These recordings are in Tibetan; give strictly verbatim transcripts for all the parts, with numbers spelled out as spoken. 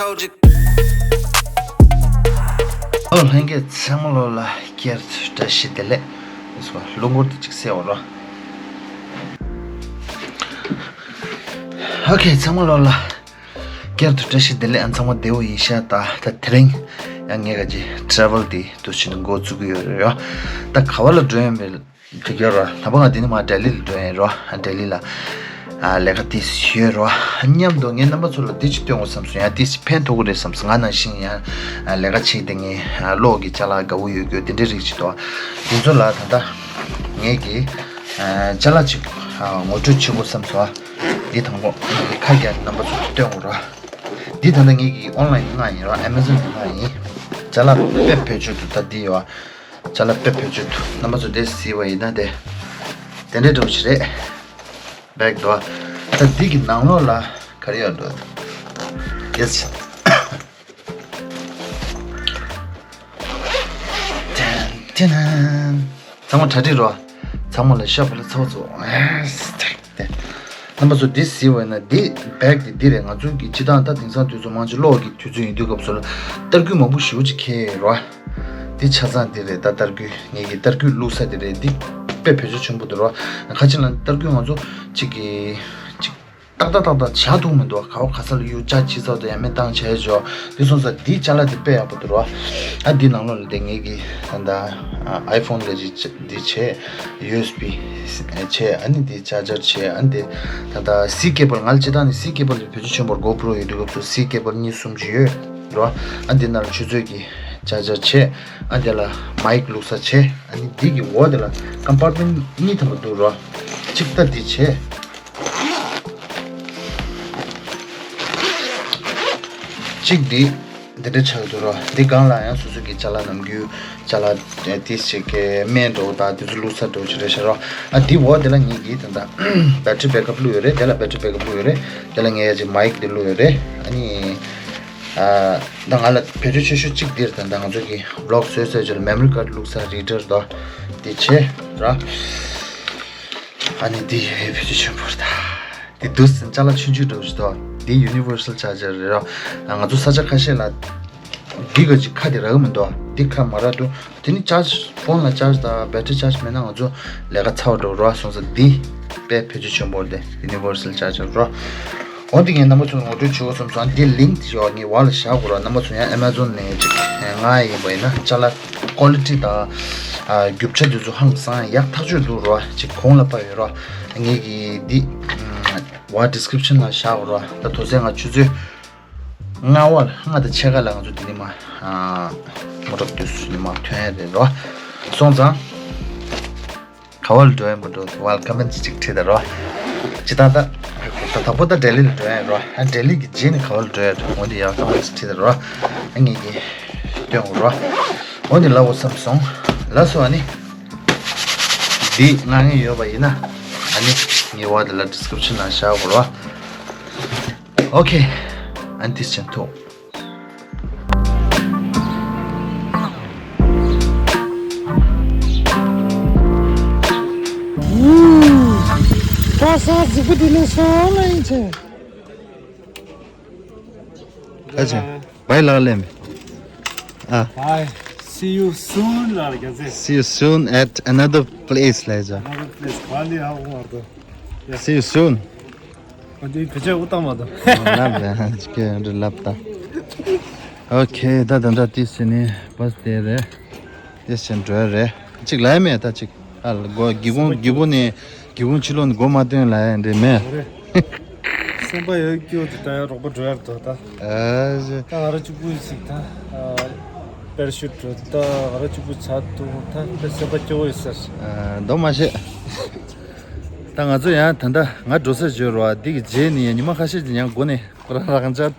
ཨོ་ལྷན་རྒྱས་ཚང་མ་ལོ་ལ་བསྐྱར་དུ་བཀྲ་ཤིས་བདེ་ལེགས། ལོ་འཁོར་དུ་ཅིག་གསལ་བ་རོ། ཨོ་ཁེ་ཚང་མ་ལོ་ལ་བསྐྱར་དུ་བཀྲ་ཤིས་བདེ་ལེགས། ཨ་ཚང་མ་བདེ་བོ་ཡིན་ཤག་ད་ད་དེ་རིང་ཡང་ངས་ག་ཅི་ཊེ་རེ་ཝལ་དེ་དུ་ཕྱིན་དུ་འགོ་བཙུགས་ཀྱི་ཡོད་རེད་ཡོ། ད་ག་བ་ལ་འགྲོ་ཡོད་མེད་འགྲིག་ཡོད་རོ། ད་པ་ང་འདི་ནས་མར་ལྡི་ལི་ལ་འགྲོ་ཡིན་རོ། ལྡི་ལི་ལ་ཨ་ལས་ཀ་ཏིས་ཡོད་རོ། མཉམ་དུ་ངས་རྣམ་པ་ཚོ་ལ་འདི་ཅིག་སྟོན་དགོས་བསམ་སོང་། ཡང་ཏིས་ཕན་ཐོགས་ཀྱི་རེད་བསམ་སོང་། ང་ནང་བཞིན་ཡང་ལས་ཀ་བྱེད་དེ་ངས་གློག་གི་ཅ་ལག་དགའ་བོ་ཡོད་རྒྱུ་དེ་འདྲའི་རིགས་ཅིག་འདུག་དེ་ཚོ་ལ་ད་ལྟ་ངས་ཀྱི་ཅ་ལག་ཅིག་ངོ་སྤྲོད་བྱེད་དགོས་བསམ་སོང་། འདི་དང་པོ་ཁ་རྒྱག་རྣམ་པ་ཚོ་སྟོན་དགོས་རོ། འདི་ད་ལྟ་ངས་ཀྱི་ཨོན་ལན་མངགས་ཡིན་རོ། ཨེ་མ་ཛོན་ནས་མངགས་ཡིན། ཅ་ལག་དཔེ་བེད་སྤྱོད་འདུག་ད་འདི་ཡོད། ཅ་ལག་དཔེ་བེད་སྤྱོད་འདུག་རྣམ་པ་ཚོ་དེ་གཟིགས་པ་ཡིན་ན་དེ་དེ་འདྲའི་འདྲ་པོ་ཞིག་རེད། བེག་འདུག་ད་འདི་གི་ནང་ལོགས་ལ་ག་རེ་ཡོད་འདུག་ཡེ་སི། ཏན་ཏན། ཚང་མ་གྲ་སྒྲིག་རོ། ཚང་མ་ལ་ཤ་བ་ལ་ཚ་བ་ཚོ། རྣམ་པ་ཚོ་འདི་གཟིགས་པ་ཡིན་ན་འདི་བེག་དེ་འདི་རེད། ང་ཚོ་གི་སྤྱི་བཏང་ད་དེང་སང་དུས་ཚོད་མང་ཆེ་གློག་གི་དུས་ཚོད་ཡིན་དུས་སྐབས་སུ་ལ་ཏར་སྐུད་མང་པོ་ཞེ་པོ་ཅིག་འཁྱེར་རོ། འདི་ཆ་ཚང་འདི་རེད། ད་ཏར་སྐུད་ངེད་ཀྱི་ཏར་སྐུད་བླུགས་ས་འདི་རེད། འདི་དཔེ་བེད་སྤྱོད་ཆེན་པོ་འདུག་རོ། ཁ་ཅིག་ལ་ཏར་སྐུད་ང་ཚོ་གཅིག་གི་གཅིག་ཏག་ཏག་ཏག་ཏག་བཞག་ཐུབ་མི་འདུག་ག་བ་ག་ས་ལ་གཡུག་ལྕགས་ཕྱི་ཚོགས་དང་ཡང་མེད་བཏང་བྱས་ཆོག་འདི་སོང་ཙང་འདི་ཅ་ལག་འདི་དཔེ་ཡག་པོ་འདུག་རོ། ཨ་འདི་ནང་ལོགས་ལ་དེ་ངེད་ཀྱི་ད་ལྟ་ཨའི་ཕོན་ལ་ཅིག་འདི་བྱས། ཡུ་ཨེས་བི་བྱས། ཨ་ནི་འདི་ཅར་ཇར་བྱས། ཨ་ནི་འདི་ད་ལྟ་སི་ཀེ་བལ། ང་ལ་སྤྱིར་བཏང་ནས་སི་ཀེ་བལ་དེ་བེད་སྤྱོད་ཆེན་པོ་རེད། གོ་པྲོ་ཡོད་དུས་སྐབས་སུ་སི་ཀེ་བལ་གཉིས་གསུམ་ཅིག་ཡོད་རོ། ཨ་འདི་ནང་ལ་ཆུ་ཚོད་ཀྱི་ཅར་ཇར་བྱས། ཨ་འདི་ལ་མའིག་བླུགས་ས་བྱས། ཨ་ནི་འདི་གི་འོག་དེ་ལ་ཀམ་པར་མེན་ཊི་གཉིས་ཐམ་པ་འདུག་རོ། གཅིག་ད་འདི་བྱས། གཅིག་འདི་འདི་འདྲ་ཆགས་འདུག་རོ། འདི་སྒང་ལ་ཡང་སོ་སོ་གི་ཅ་ལག་ནམ་རྒྱུན་ཅ་ལག་ཏིས་ཅིག་གི་སྨན་འདྲ་པོ་དང་དེ་ཚོ་བླུགས་ས་འདྲ་པོ་ཅིག་རེད་ཤག་རོ། ཨ་འདི་འོག་དེ་ལ་ངེད་ཀྱི་ད་ལྟ་བེ་ཊི་རི་བེག་ཨབ་བླུགས་ཡོད་རེད། དེ་ལ་བེ་ཊི་རི་བེག་ཨབ་བླུགས་ཡོད་རེད། དེ་ལ་ངས་ཡ་ཅིག་མའིག་འདི་བླུགས་ཡོད་རེད། ཨ་ནི་ཨ་ད་ང་ལ་བེད་སྤྱོད་ཆེ་ཤོས་གཅིག་འདིར་ད་ལྟ་ང་ཚོ་གི་བི་ལོག་བཟོས་བཟོས་ཅིག་ལ་མེ་མོ་རི་ཀར་བླུགས་ས་རི་ཌར་དོ། འདི་བྱས་ར། ཨ་ནི་འདི་ཡོད་བེད་སྤྱོད་ཆེན་པོ་རེད་ད། འདི་འདུག་སེ་ཅ་ལག་ཆུང་ཆུང་འདྲ་པོ་ཞིག་འདུག་འདི་ཡུ་ནི་ཝར་སལ་ཅར་ཇར་རེད་རོ། ང་ཚོ་ས་ཆ་ཁ་ཤས་ལ་འདི་ག་ཅིག་ཁ་དེ་རག་གི་མི་འདུག་འདི་ཁ་མ་རག་འདུག་དེ་ནི་ཅར་ཇི་ཕོན་ལ་ཅར་ཇི་དང་བེ་ཊི་རི་ཅར་ཇི་མེད་ན་ང་ཚོ་ལས་ཀ་ཚར་བ་འདྲ་པོ་རོ། སོང་ཙང་འདི་དཔེ་བེད་སྤྱོད་ཆེན་པོ་རེད། དེ་ཡུ་ནི་ཝར་སལ་ཅར་ཇར་རོ། འོ་འདི་ངས་རྣམ་པ་ཚོ་ལ་ངོ་སྤྲོད་བྱེད་དགོས་བསམ་སོང་། འདི་ལིང་ཀི་ཡོད། ངས་འོག་ལ་བཞག་དགོས་རོ། རྣམ་པ་ཚོ་ཡང་ཨེ་མ་ཛོན་ནས་ཅིག་མངགས་ཡིན་པ་ཡིན་ན་ཅ་ལག་ཀོ་ལི་ཊི་དང་ཨ་རྒྱུ་ཆ་དེ་ཚོ་ཧང་སང་ཡག་ཐག་ཆོད་འདུག་རོ། ཅིག་གོང་ལ་ཕབ་ཡོད་རོ། ངེད་ཀྱི་འདི་ཨ་འོག་ཌི་སི་ཀི་རིབ་ཤན་ལ་བཞག་རོ། ད་དོ་ཚན་ང་ཆུ་ཚོད་ལྔ་པ་ལ་ལྔ་དང་ཕྱེད་ཀ་ལ་ང་ཚོ་འདི་ནས་མར་ཨ་མོ་ཊ་དུས་སུ་ནས་མར་ཐོན་ཡ་རེད་རོ། སོང་ཙང་ག་བ་ལ་འགྲོ་ཡ་མ་འགྲོ་ཝེལ་ཀམ་མེན་ཊི་ཅིག་བྲིས་ད་རོ། ཅི་ད་ད་ད་དང་པོ་ད་ལྡི་ལི་ལ་འགྲོ་ཡ་རོ། ཨ་ལྡི་ལི་གི་རྗེས་ནས་ག་བ་ལ་འགྲོ་ཡ་འགྲོ་འོ་འདི་ཡག་ཀམ་མེན་ཊི་ཅིག་བྲིས་ད་རོ། ཨ་ངེད་ཀྱིས་སྟོན་དགོས་རོ། འོ་འདི་ལབ་དགོས་བསམ་སོང་། ལགས་སོ། ཨ་ནི་འདི་མངགས་མཁན་ཡོད་པ་ཡིན་ན་ཨ་ནི་ངའི་འོག་དེ་ལ་ཌི་སི་ཀི་རིབ་ཤན་ནང་བཞག་དགོས་རོ། ཨོ་ཁེ། ཨ་ནི་དེ་བྱས་ཐུག་པ་ས་གཟིགས་པོ་དེ་ལས་སོང་ལ་ཡིན་ཆེ། ཨ་ཅེ། བའི་ལག་ལེན། ཨ། Bye. See you soon ལ་རྒྱ་ཚེ། See you soon at another place ལ་ཡ། Another place. Bali ཧ་གོ་མ་ཐུབ། See you soon. ཨ་འདི་བེད་སྤྱོད་འུ་བཏང་མ་ཐུབ། ལབ་རེད་ཧ་ཅི་ཀེ་འདྲི་ལབ་ད། ཨོ་ཁེ་ད་ད་འདྲ་ཏིས་ནི་བས་དེ་རེད། ཏིས་ཆེན་འགྲོ་རེད། གཅིག་ལ་ཡ་མེད་ད་གཅིག་ཨ་ལ་སྒོ་སྒེའུ་ཁུང་སྒེའུ་ཁུང་ནས་སྒེའུ་ཁུང་ཕྱི་ལོགས་ནས་སྒོ་མ་སྟོན་ལ་ཡ་འདྲི་མེད། རེད། སེམས་པ་ཡོད་སྐྱོ་དེ་ད་ཡང་རོགས་པ་འགྲོ་ཡར་འགྲོ་ད། ཨ་ཞེ། ད་ང་ར་གཅིག་པུ་ཞིག་ད། པེ་ར་ཤུཊ་འགྲོ་ད་ང་ར་གཅིག་པུ་ཆ་འདུག་ད་དཔེ་སེམས་པ་སྐྱོ་བོ་ཡོད་ཟེར། ཨ་མདོ་མ་བཤད། ད་ང་ཚོ་ཡང་ད་ལྟ་ང་འགྲོ་ས་བརྗོད་རོགས་འདི་གི་རྗེས་ནས་ཡང་ཉི་མ་ཁ་ཤས་ཀྱི་ཡང་སྒོ་ནས་ཁོ་རང་རང་ཅག་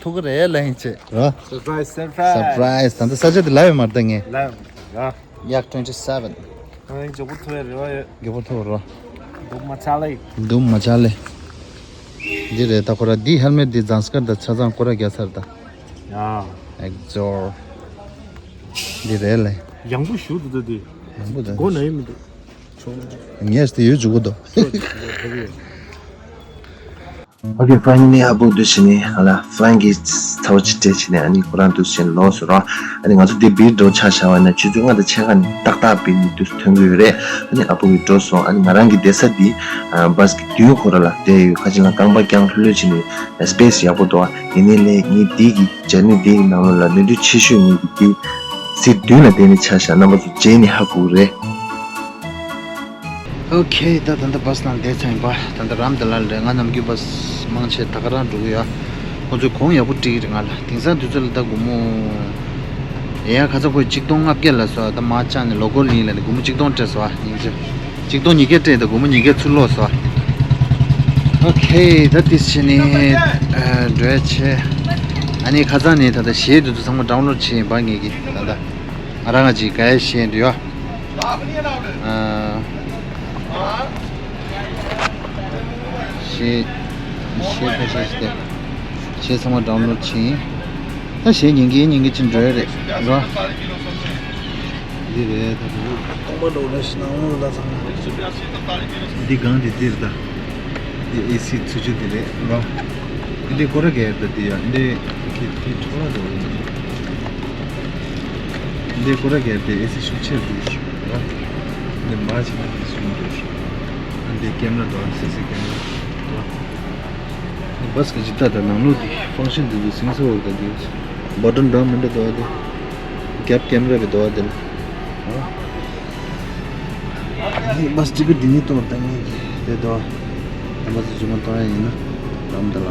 ཐུག་གི་རེད་ལ་ཡིན་ཆེ་རོ། Surprise, surprise. Surprise. ད་ལྟ་ས་ཆ་དེ་ལབ་ཡོད་མ་རེད་ད་ངས། ལབ་ཡོད་མ་རེད། Yak twenty-seven. ཨ་ནི་མགྱོགས་པོ་ཐུག་ཡ་རེ་བ་ཡོད། མགྱོགས་པོ་ཐུག་རོ། འདུག་མ་ཆ་ལེ། འདུག་མ་ཆ་ལེ། འདི་རེད་ད་ཁོ་ར་འདི་ཧེལ་མེད་འདི་ཛང་སྐར་དང་ཆ་ཚང་སྐོར་ར་རྒྱག་ཚར་ད། ཡ། ཨེག་ཛོར། འདི་རེད་ལེ། ཡང་པོ་ཞུ་འདུག་ད་འདི། ཡང་པོ་ད། སྒོ་ན་ཡི་མི་འདུག་ངས་དེ་ཡོད་འཇུག་གི་འདུག Okay, finally ཨ་བུ་འདུག་བྱས་ནས་ང་ལ་flying གི་ཚ་བ་ཅིག་སྤྲད་བྱས་ནས། ཨ་ནི་ཁོ་རང་འདུག་བྱས་ནས་ལོག་སོང་ར། ཨ་ནི་ང་ཚོ་འདི་བིར་འགྲོ་ཆ་བཞག་པ་ན་ཆུ་ཚོད་ལྔ་དང་ཕྱེད་ཀ་ནས་ཏག་ཏག་བིར་ནས་འདུག་ཐོན་གྱི་ཡོད་རེད། ཨ་ནི་ཨ་བུ་གིས་འགྲོ་སོང་། ཨ་ནི་ང་རང་གི་བསྡད་ས་འདི་ཨ་bus གི་མདུན་ཁོ་ར་ལ་བསྡད་ཡོད། ཁ་ཅིག་ལ་རྐང་པ་བརྐྱངས་ལྷོད་ལྷོད་བྱས་ནས་space ཡག་པོ་འདུག་ཨ་ཡིན་ནའི་ལས་ངས་འདི་གི་journey འདི་གི་ནང་ལོགས་ལ་ནོར་འཁྲུལ་ཆེ་ཤོས་ངས་ཀྱི་འདི་seat མདུན་ལ་བསྡད་ནས་ཆ་བཞག་རྣམ་པ་ཚོ་རྗེས་ནས་ཧ་གོ་གི་རེད། Okay, ད་ད་ལྟ་bus ནང་བསྡད་ཚར་ཡིན་པ། ད་ལྟ་རམ་ད་ལ་རེད། ང་ནམ་རྒྱུན་bus མང་ཆེ་ད་ག་རང་འགྲོ་གི་ཡོད། ཁོང་ཚོས་གོང་ཡག་པོ་སྤྲད་ཀྱི་རེད་ང་ལ། དེང་སང་དུས་ཚོད་ལ་ད་སྒོར་མོ་ཡ་ཁ་ཚ་ཁོས་གཅིག་སྟོང་ལྔ་བརྒྱ་ལབ་སོང་། ད་མར་བཅག་ནས་ལོ་གོ་ལིང་ལ་ནས་སྒོར་མོ་གཅིག་སྟོང་སྤྲད་སོང་ཨ། ཡིན་ཚེ་གཅིག་སྟོང་ཉིས་བརྒྱ་སྤྲད། ད་སྒོར་མོ་ཉིས་བརྒྱ་ཚུར་ལོག་སོང་ཨ། Okay, ད་དེ་བྱས་ནས་འགྲོ་ཡ་ཆེ། ཨ་ནི་ཁ་སང་ནས་ད་ལྟ་གཞས་དེ་ཚོ་ཚང་མ་download བྱས་ཡིན་པ་ངེད་ཀྱིས། ད་ལྟ་ང་རང་ང་ཅིག་ག་ཡ་གཞས་འདི་ཡོད། ཨ། གཞས་གཞས་ཁ་ཤས་ཤིག་སྟེ། གཞས་ཚང་མ་download བྱས་ཡིན། ད་གཞས་ཉན་གྱིན་ཉན་གྱིན་ཅིག་འགྲོ་ཡ་རེད་རོ། འདི་རེད་ད། སྟོང་པ་འགྲོ་ལ་ཞིག་ནང་ལོགས་ལ་ཚང་མ། འདི་སྒང་འདི་འདིར་ད། འདི་ཨེ་སི་ཚུ་ཆུ་འདི་རེད་རོ། འདི་ཀོ་ར་གེར་ད་འདི་ཡ། འདི་ཁི་ཁི་ཁྲོ་ར་འགྲོ་ཡིན། འདི་ཀོ་ར་གེར་དེ་ཨེ་སི་ཤུགས་ཆེར་འདུག་ཞུ་རོ། འདི་མ་ཕྱི་ན་འདི་སུ་འདུག་ཞུ། འདི་ཀེམ་ར་འདུག་སི་སི་ཀེམ་ར་འདུག་འདི་བས་གི་ཇི་ལྟ་ད་ནང་ལོགས་འདི་function འདི་འདི་སིང་སོ་འོར་ད་འདི་button down མི་འདྲ་འདུག་ཨ། འདི་རྒྱབ་ཀེམ་ར་གི་འདུག་ཨ། འདི་ལ་འདི་བས་ཅི་གི་འདི་ནི་གཏོང་ད་ངེས་ཀྱི་དེ་འདུག་ཨ། ད་བས་ཇི་མ་གཏོང་ཡ་ཡིན་ན་རམ་ད་ལ།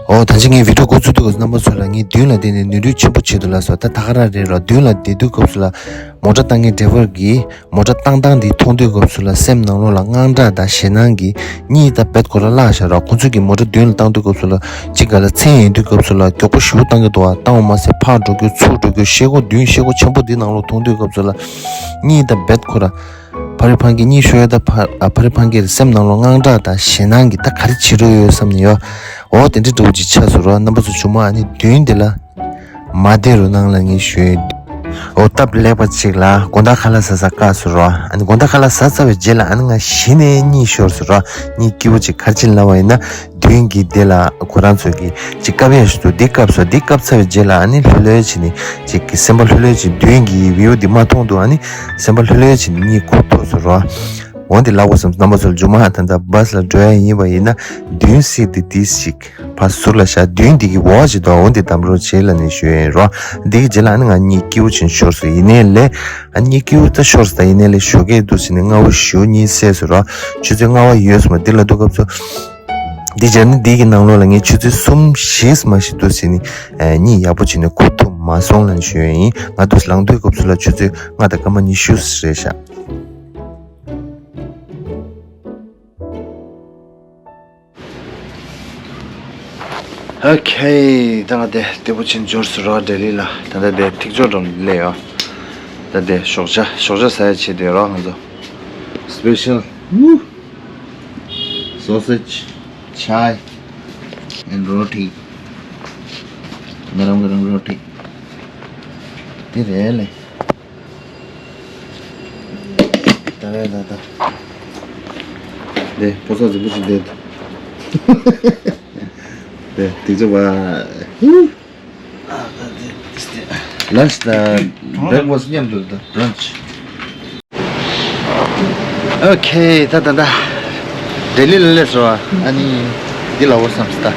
ཨོ། ད་ཅི་ངས་བི་ཌིའོ་འགོ་བཙུགས་དུས་སྐབས་སུ་རྣམ་པ་ཚོ་ལ་ངས་མདུན་ལ་བསྡད་ནས་ནོར་འཁྲུལ་ཆེན་པོ་བྱེད་འདུག་ལབ་སོང་། ད་ད་ག་རང་རེད་རོ། མདུན་ལ་བསྡད་དུས་སྐབས་སུ་ལ་མོ་ཊ་བཏང་མཁན་ཌ་རའི་ཝར་གྱིས་མོ་ཊ་བཏང་སྟངས་འདི་མཐོང་དུས་སྐབས་སུ་ལ་སེམས་ནང་ལོགས་ལ་དངངས་སྐྲག་དང་ཞེད་སྣང་གིས་གཉིད་ད་རྦད་ཁོ་རང་བརླག་བཞག་རོ། ཁོ་ཚོས་ཀྱིས་མོ་ཊ་མདུན་ལ་བཏང་དུས་སྐབས་སུ་ལ་ཅིག་ག་ལ་མཚན་ཡོད་དུས་སྐབས་སུ་ལ་མགྱོགས་པོ་ཞེ་པོ་བཏང་གི་འདུག་བ། བཏང་བ་མ་ཟད་ཕར་འགྲོ་རྒྱུ་ཚུར་འགྲོ་རྒྱུ་ཤེལ་སྒོ་མདུན་ཤེལ་སྒོ་ཆེན་པོ་འདི་ནང་ལོགས་མཐོང་དུས་སྐབས་སུ་ལ་གཉིད་ད་རྦད་ཁོ་རང་ཕ་རི་ཕང་གི་གཉིད་ཤོར་ཡ། ད་ཕ་ཨ་ཕ་རི་ཕང་གི་སེམས་ནང་ལོགས་དངངས་སྐྲག་དང་ཞེད་སྣང་གིས་ད་ག་རེ་བྱེད་འགྲོ་ཡོད་བསམ་ནས་ཡོད། འོ་དེ་འདྲ་འདྲ་བོ་ཅིག་ཆགས་སོང་རོ། རྣམ་པ་ཚོ་ཆུང་མ་ཨ་ནི་མདུན་དེ་ལ་མ་བསྡད་རོགས་གནང་ལབ་ངས་ཞུ་ཡོད། འོ་སྟབས་ལེགས་པ་ཅིག་ལ་དགོང་དག་ཁ་ལག་ཟ་ས་བཀག་སོང་རོ། ཨ་ནི་དགོང་དག་ཁ་ལག་ཟ་ཚར་བའི་རྗེས་ལ་ཨ་ནི་ང་གཞི་ནས་གཉིད་ཤོར་སོང་རོ། གཉིད་སྐྱིད་པོ་ཅིག་ག་རེ་བྱས་ནས་ལབ་པ་ཡིན་ན། མདུན་གྱི་དེ་ལ་ཁོ་རང་ཚོས་ཀྱིས་ཅིག་བཀབ་ཡ་ཞིག་འདུག་འདི་བཀབ་སོང་། འདི་བཀབ་ཚར་བའི་རྗེས་ལ་ཨ་ནི་ལྷོད་ལྷོད་བྱས་ནས་ཅིག་གི་སེམས་པ་ལྷོད་ལྷོད་བྱས། མདུན་གྱི་བིའུ་འདི་མ་མཐོང་འདུག་ཨ་ནི་སེམས་པ་ལྷོད་ལྷོད་བྱས་ནས་གཉིད་ཁུག་ཐུབ་སོང་རོ། འོན་ཏེ་ལབ་དགོས་བསམ། རྣམ་པ་ཚོར་མཇུག་མ་ད་ལྟ་བས་ལ་འགྲོ་ཡ་ཡིན་པ་ཡིན་ན་མདུན་སིཊ་འདི་ཏིས་ཅིག་ཕར་ཟུར་ལ་བཞག་མདུན་འདི་གི་འོག་ཅིག་འདུག་འོན་ཏེ་བསྡམ་རོགས་བྱེད་ལབ་ནས་ཞུ་ཡ་ཡིན་རོ། འདི་གི་རྗེས་ལ་ཨ་ནི་ང་གཉིད་སྐྱིད་པོ་ཅིག་ཤོར་སོང་། ཡིན་ནའི་ལས་ཨ་གཉིད་སྐྱིད་པོ་ད་ཤོར་སོང་། ད་ཡིན་ནའི་ལས་ཞོགས་ཀས་འདུག་ཟེར་ནས་སྔ་པོ་ཞེ་པོ་གཉིད་སད་སོང་རོ། ཆུ་ཚོད་ལྔ་པ་ཡོལ་སོང་བ་འདི་ལབ་དུས་སྐབས་སུ། འདི་སྦྱར་ནི་འདི་གི་ནང་ལོགས་ལ་ངས་ཆུ་ཚོད་གསུམ་བཞི་མ་ཞིག་འདུག་ཟེར་ནས་གཉིད་ཡག་པོ་བྱས་ནས་ཁུག་ཐུབ་མ་སོང་ལབ་ཞུ་ཡ་ཡིན། ང་འདུག་ལངས་དུས་སྐབས་སུ་ལ་ཆུ་ཚོད་ལྔ་དང་སྐར་མ་ཉི་ཤུ་རེད་ཤག་ཨོ་ཁེ། ད་ང་དེ་བདེ་པོ་ཅིག་འབྱོར་སོང་ར། ལྡི་ལི་ལ། ད་ལྟ་དེ་ཐིག་ལྕོག་འགྲམ་སླེབས་ཡོད། ད་དེ་ཞོགས་ཇ་ཞོགས་ཇ་ཟ་ཡ་ཆེད་དུ་ར། ང་ཚོ་special sausage chai and roti. गरम गरम रोटी. དེ་རེད་ལེ། ད་རེད་ད་ད། དེ་ཕོ་གསར་རྫིག་པོ་ཞིག་བསྡད་འདུག་དེ་དེ་ཚོ་བ། Lunch དང་breakfast མཉམ་དུ་དང་brunch. ཨོ་ཁེ། ད་ད་ད། ལྡི་ལི་ལ་སླེབས་སོང་བ། ཨ་ནི་འདི་ལ་འོ་བསམ་སོང་ད།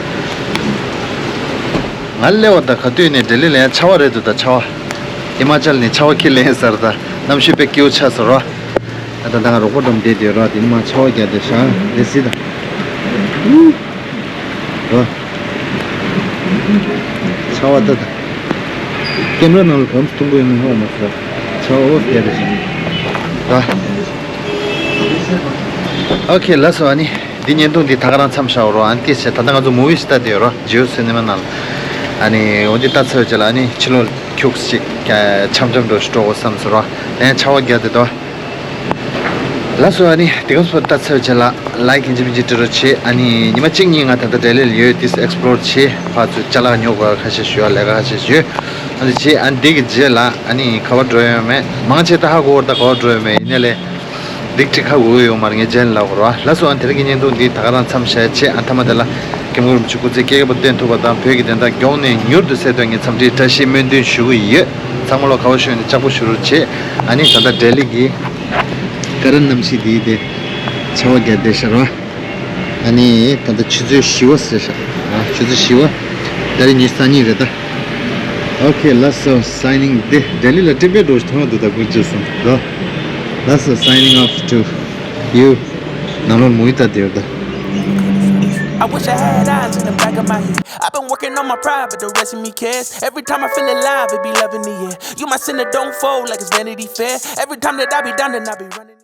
ང་སླེབས་པ་ད་ག་དུས་ནས་ལྡི་ལི་ལ་ཡང་ཆར་པ་རེད་འདུག་ད་ཆར་པ། ཧི་མ་ཅལ་ནས་ཆར་པ་ཁྱེར་སླེབས་ཡིན་ས་རེད་ད། གནམ་གཤིས་དཔེ་སྐྱིད་པོ་ཆགས་སོང་ར། ད་ད་ང་རོགས་པ་འགྲོ་བསྡད་དེ་ར། དེ་ནི་མ་ཆར་པ་བརྒྱབ་དེ་ཤག་འདི་སྲིད་ད། རོ། ཆར་པ་ད་ད། ཀེམ་ར་ནང་ལ་གོམས་སུ་གཏོང་གི་ཡོད་མེད་ཧ་གོ་མ་སོང་། ཆར་པ་བརྒྱབ་དེ་ཤག་ད། ཨོ་ཁེ། ལགས་སོ། ཨ་ནི་འདི་བརྙན་ཐུང་འདི་ད་ག་རང་མཚམས་བཞག་རོགས། ཨ་ནི་དེ་བྱས་ད་ལྟ་ང་ཚོ་མུ་ཝི་ཞིག་ལྟ་བསྡད་ཡོད་རོགས། ཇིའུ་སི་ནི་མ་ནང་ལ། ཨ་ནི་འོ་འདི་ལྟ་ཚར་བའི་རྗེས་ལ་ཨ་ནི་ཕྱི་ལོགས་ཁྱུག་ཅིག་འཆམ་འཆམ་འགྲོ་ཞིག་འགྲོ་དགོས་བསམ་སོང་རོགས། ལན་ཆར་པ་བརྒྱབ་བསྡད་དོ། ལགས་སོ། ཨ་ནི་དེ་ག་ཚོད་ལྟ་ཚར་བྱས་ལ་ལའིཀ་ཡིན་གཅིག་མིན་གཅིག་སྤྲད་རོགས་བྱེད། ཨ་ནི་ཉི་མ་གཅིག་གཉིས་ང་ད་ལྟ་ལྡི་ལི་ལ་ཡོད། དེ་ཨེགས་པི་ལོར་བྱེད། ཕར་ཚུར་ཅ་ལག་ཉོ་དགོས་ཁ་ཤས་ཞུ་བ། ལས་ཀ་ཁ་ཤས་ཞུ། ཨ་ནི་བྱེད། ཨ་ནི་དེ་གི་རྗེས་ལ་ཨ་ནི་ག་པར་འགྲོ་ཡོད་མེད། མང་ཆེ་ད་ཧ་གོ་བར་ད་ག་པར་འགྲོ་ཡོད་མེད། ཡིན་ནའི་ལས་སྡིག་ཁྲི་ཁ་གོ་གི་ཡོད་མ་རེད། ངས་རྗེས་ལ་ལབ་དགོས་རེད་པ། ལགས་སོ། ཨ་ནི་དེ་རིང་གི་བརྙན་ཐུང་འདི་ད་ག་རང་མཚམས་བཞག་བྱེད། ཨ་མཐའ་མ་དེ་ལ་སྐྱབས་མགོན་རིན་པོ་ཆེ་སྐུ་ཚེ་བསྐལ་བརྒྱར་བརྟན་ཐུབ་པ་དང་བོད་ཀྱི་བདེན་མཐའ་མགྱོགས་ནས་མྱུར་དུ་གསལ་ཐུབ་ངས་འཚམས་འདྲིའི་བཀྲ་ཤིས་སྨོན་འདུན་ཞུ་གི་ཡོད། ཚང་མ་ལོ་ག་པར་བཞུགས་ནས་ལྕགས་པོ་བཞུ་རོགས་བྱེད། ཨ་ནི་ད་ལྟ་ལྡི་ལི་གི་ཀ་ར་གནམ་གཤིས་འདི་དེ་ཆར་པ་བརྒྱབ་བསྡད་ཤག་ར། ཨ་ནི་ད་ལྟ་ཆུ་ཚོད་བཞི་པ་ཟེར་ཤག་ཨ་ཆུ་ཚོད་བཞི་པ། ད་རེས་ཉི་ཤུ་རྩ་གཉིས་རེད་ད། ཨོ་ཁེ། ལགས་སོ། སའི་ནིང་འདི་ལྡི་ལི་ལ་སྤྲིན་པས་འགྲོ་ཞིག་མཐོང་ཡོད་འདུག་ད་ཀུན་སྤྱོད་སོང་ད། ལགས་སོ། Signing off to you. ནང་ལོགས་མུ་ཝི་ལྟ་བསྡད་ཡོད་ད། I wish I had eyes in the back of my head. I've been working on my pride, but the rest of me cares. Every time I feel alive, it be loving the air. You my sinner, don't fold like it's Vanity Fair. Every time that I be down, then I be running.